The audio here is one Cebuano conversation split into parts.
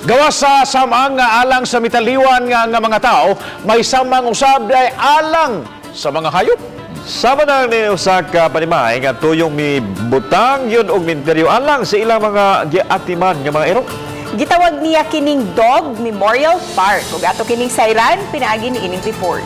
Gawas sa samang nga alang sa mitaliwan nga nga mga tao, may samang usab ay alang sa mga hayop. Sama na ni usa ka panimay nga tuyong mi butang yun og minteryo alang sa ilang mga giatiman nga mga iro. Gitawag niya kining Dog Memorial Park. Ug ato kining sayran pinaagi ni ining report.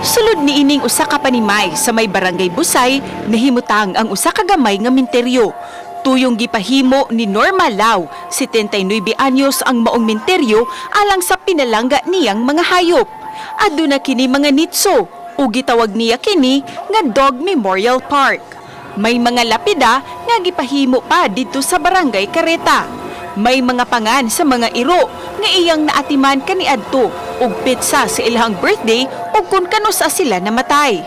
Sulod niining usa ka panimay sa may barangay Busay, nahimutang ang usa ka gamay nga minteryo. Tuyong gipahimo ni Norma Lau, 79 anyos, ang maong minteryo alang sa pinalangga niyang mga hayop. Aduna kini mga nitso ug gitawag niya kini nga Dog Memorial Park. May mga lapida nga gipahimo pa didto sa barangay Kareta. May mga pangan sa mga iro nga iyang naatiman kaniadto ug petsa sa ilang birthday ug kung kanusa sila namatay.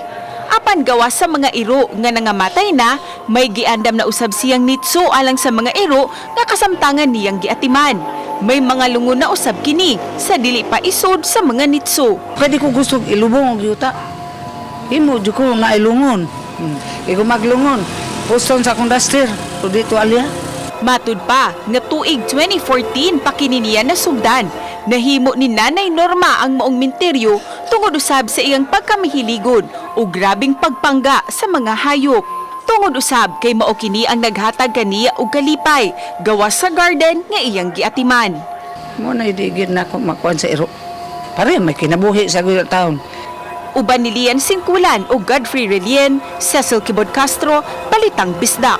Apan gawa sa mga iro nga nangamatay na, may giandam na usab siyang nitso alang sa mga iro nga kasamtangan niyang giatiman. May mga lungon na usab kini sa dili pa isod sa mga nitso. Pwede ko gusto ilubong og yuta. Imo jud ko na ilungon. Igo maglungon. Poston sa akong duster. O dito alya. Matud pa nga tuig 2014 pa kini niya nasugdan. Nahimo ni Nanay Norma ang maong minteryo tungod usab sa iyang pagkamahiligon o grabing pagpangga sa mga hayop. Tungod usab kay mao kini ang naghatag kaniya og kalipay gawas sa garden nga iyang giatiman. Mo na di gid na ako makuan sa iro. Pare may kinabuhi sa gud taon. Uban ni Lian Singkulan o Godfrey Relien, Cecil Kibod Castro, Balitang Bisdak.